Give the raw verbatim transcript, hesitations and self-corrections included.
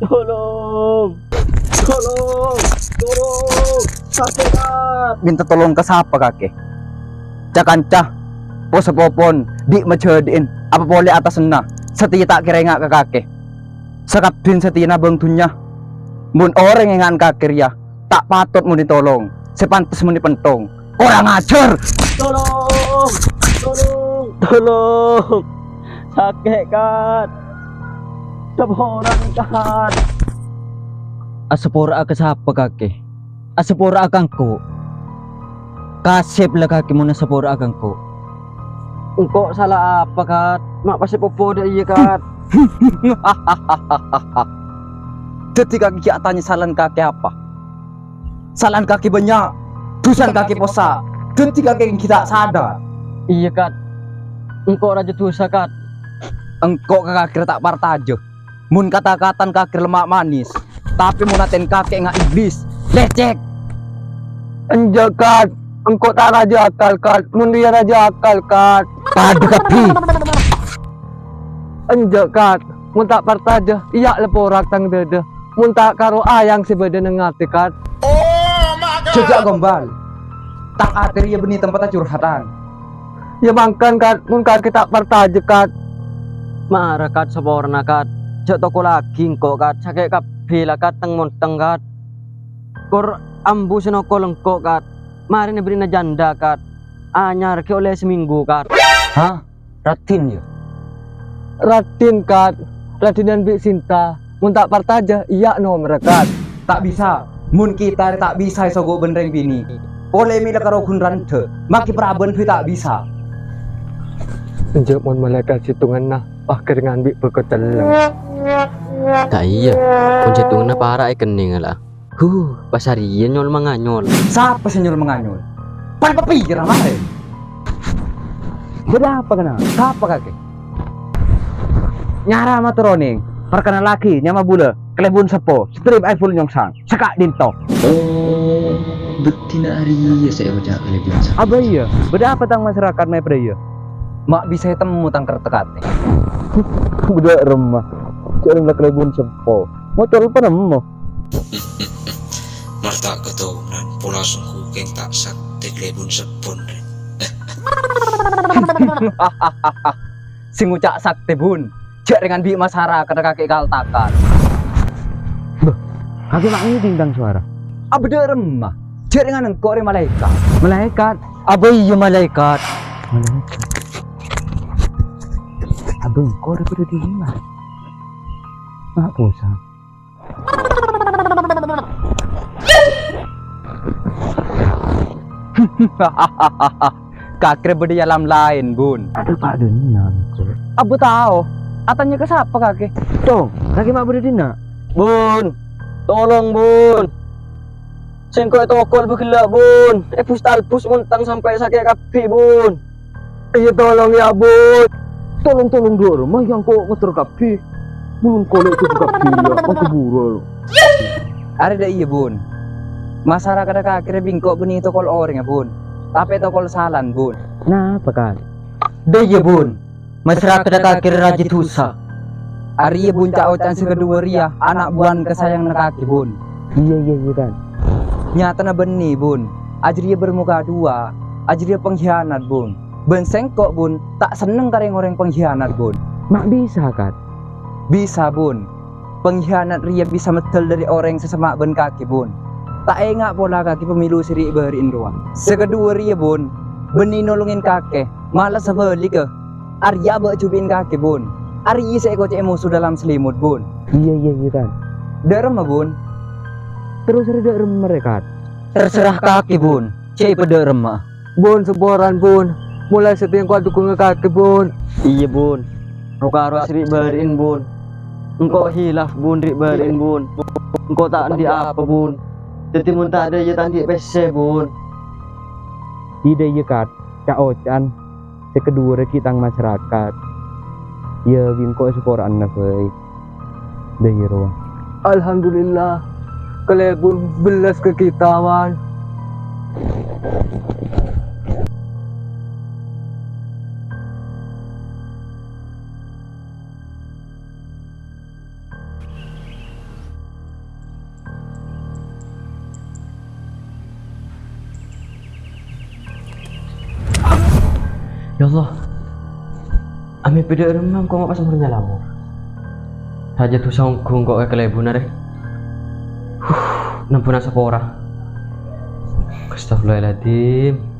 Tolong! Tolong! Tolong! Sakè', Kat! Mènta tolong ka sapa, kakè? Ca-kanca, po-sapopon, dhi' majhâdhi'in, apa polè atassanna, satèya ta' kèra enga' ka kakè. Sakabbhiyân satèya nabâng dhunnya. Mon orèng enga'an kakè rèya, ta' patot mon ètolong, sè pantes mon èpènthong. Korang ajhâr! Tolong! Tolong! Tolong! Sakè', Kat! Saporana, Kat! Asapora'a ka sapa, kakè? Asapora'a ka engko'. Kasèp la kakè mon asapora'a ka engko'. Engko' sala apa, Kat? Ma' pas èpopo dâ' iyâ, Kat. Dhâddhi kakè ghi' atanya salan kakè apa? Salan kakè bânnya', dhusan kakè possa', dhâddhi kakè ghi' ta' sadar. Iyâ, Kat. Engko' rajâ dhusa, Kat. Engko' ka kakè ta' partajâ. Mon kata-katana kakè lemma' manis, tapè mon atèna kakè enga' iblis, lècèk. Enjâ', Kat. Engko' ta' rajâ akal, Kat. Mon rèya rajâ akal, Kat. Padâ kabbhi. Enjâ', Kat. Mon ta' partajâ, iyâ la porak tang dâdâ. Mon ta' karo ayang sè bâdâ neng atè, Kat. Jhâ' jhâ' gombal. Tang atè rèya bânnè tempatta curhatan. Iyâ mangkana, Kat, mon kakè ta' partajâ, Kat. Mara, Kat, saporana, Kat. Jhâ' tokollaghi engko', Kat. Sakè' kabbhi la, Kat, teng-monteng, Kat. Kor ambu sè nokol engko', Kat. Marèna bârri'na jhândhâ, Kat. Anyar ghi' ollè samènggu, Kat. Hah? Raddhin, yâ? Raddhin, Kat. Raddhinan bi' Sinta. Mon ta' partajâ, iyâ nomerra, Kat. Ta' bisa. Mon kita rè ta' bisa èsogo' bân rèng binè', polè mèla karo ghun randhâ, maghi parabân bi' ta' bisa. Enjâ' mon malaèkat sèttonganna, pas kennengngan bi' bâkto celleng. Ta' iyâ, mon sèttonganna para' èkennengnga la. Huh, pas arèya nyol-manganyol. Sapa sè nyol-manganyol? Pan papèra marè. Bâdâ apa kennengngan? Sapa kakè? Nyara mator onèng, parkennallaghi nyama bulâ, Kalèbun Seppo, Strip Aibul Nyongsang, sè ka'dinto. Oh, bhâktina arèya sè èoca' Kalèbun Seppo. Abâ iyâ, bâdâ apa tang masarakat mè' parèya? Ma' bisa ètemmo tang kerta katè. Bâdâ remma, jhâ' remma Kalèbun Seppo. Mocol panemmo. Mar ta' katonan, pola songko' kèng ta' saktè Kalèbun Seppon rè. Sè ngoca' saktè, Bun. Jhâ' rèngan bi' masarakat kakè kaltakan. Bâh, kakè ma' ngèdhing tang sowara. Abâ dâ' remma. Jhâ' rèngan engko' rè malaèkat. Malaèkat? Abâ iyâ malaèkat. Malaèkat. Abâ engko' rè bâdâ è dimma? Ma' posang. Kakè rè bâdâ è alam laèn, Bun. Adâ pa' dhinna', Bun. Abâ tao. Atanya ka sapa kakè? Tong, kakè ma' bâdâ è dinna'? Bun, tolong, Bun. Sèngko' ètokol bâghellâ', Bun. Èbus-talbus montang sampè' sakè' kabbhi, Bun. Iyâ, tolong, yâ, Bun. Tolong, tolong, dâ' remma, yâ, engko' ngoter kabbhi. Bulun kolè' jhubung kabbhi, yâ, mangkabura. Arè dâ' iyâ, Bun. Masarakat kakè rè bi' engko' bânnè tokol orèng, yâ, Bun. Tapè tokol salan, Bun. Napa, Kat? Dâ' iyâ, Bun. Masarakat kakè rè rajâ dhusa. Arèya, Bun, ca'-oca'an sè kaduwâ rèya, ana' buwân kasayanganna kakè, Bun. Iyâ, iyâ, iyâ, Kat. Nyatana bânnè, Bun. Ajârèya bârmoka duwâ', ajârèya pangkhiyanat, Bun. Bân sèngko', Bun, ta' senneng ka rèng-orèng pangkhiyanat, Bun. Ma' bisa, Kat? Bisa, Bun. Pangkhiyanat rèya bisa meddhâl dâri orèng sè semma' bân kakè, Bun. Ta' enga' pola kakè pamilu sè rè'-bâri'in rowa. Sè kaduwâ rèya, Bun, bânnè nolongè kakè, mala sabhâligghâ, arèya abâ' jhubi'in kakè, Bun. Arèya sè èkocè'è moso dâlâm salimut, Bun. Iyâ, iyâ, iyâ, Kat. Dâ' remma, Bun? Terros arè dâ' remma rè, Kat? Terserah kakè, Bun. Cè' èpadâ' remma. Bun, saporana, Bun. Molaè satèya engko' adhukungnga kakè, Bun. Iyâ, Bun. Ro-karo sè rè'-bâri'in, Bun. Engko' hilaf, Bun, rè'-bâri'in, Bun. Engko' ta' andi' apa, Bun. Dhâddhi mon ta' dâ' iyâ ta' andi' pèssè, Bun. Iyâ dâ' iyâ, Kat. Ca'-oca'an sè kaduwâ rèya ghi' tang masarakat. Iyâ, bi' engko' èsapora'ana bhâi. Dâ' iyâ rowa. Alhamdulillah, kalèbun bellas ka kita, Wan. Ya Allah, amèpè dâ' remma engko' ma' pas mornya lamor. Sajâ dhusa ongghu engko' èkalèbuna rè. Huh, nampuna sapora. Astagfirullahaladzim.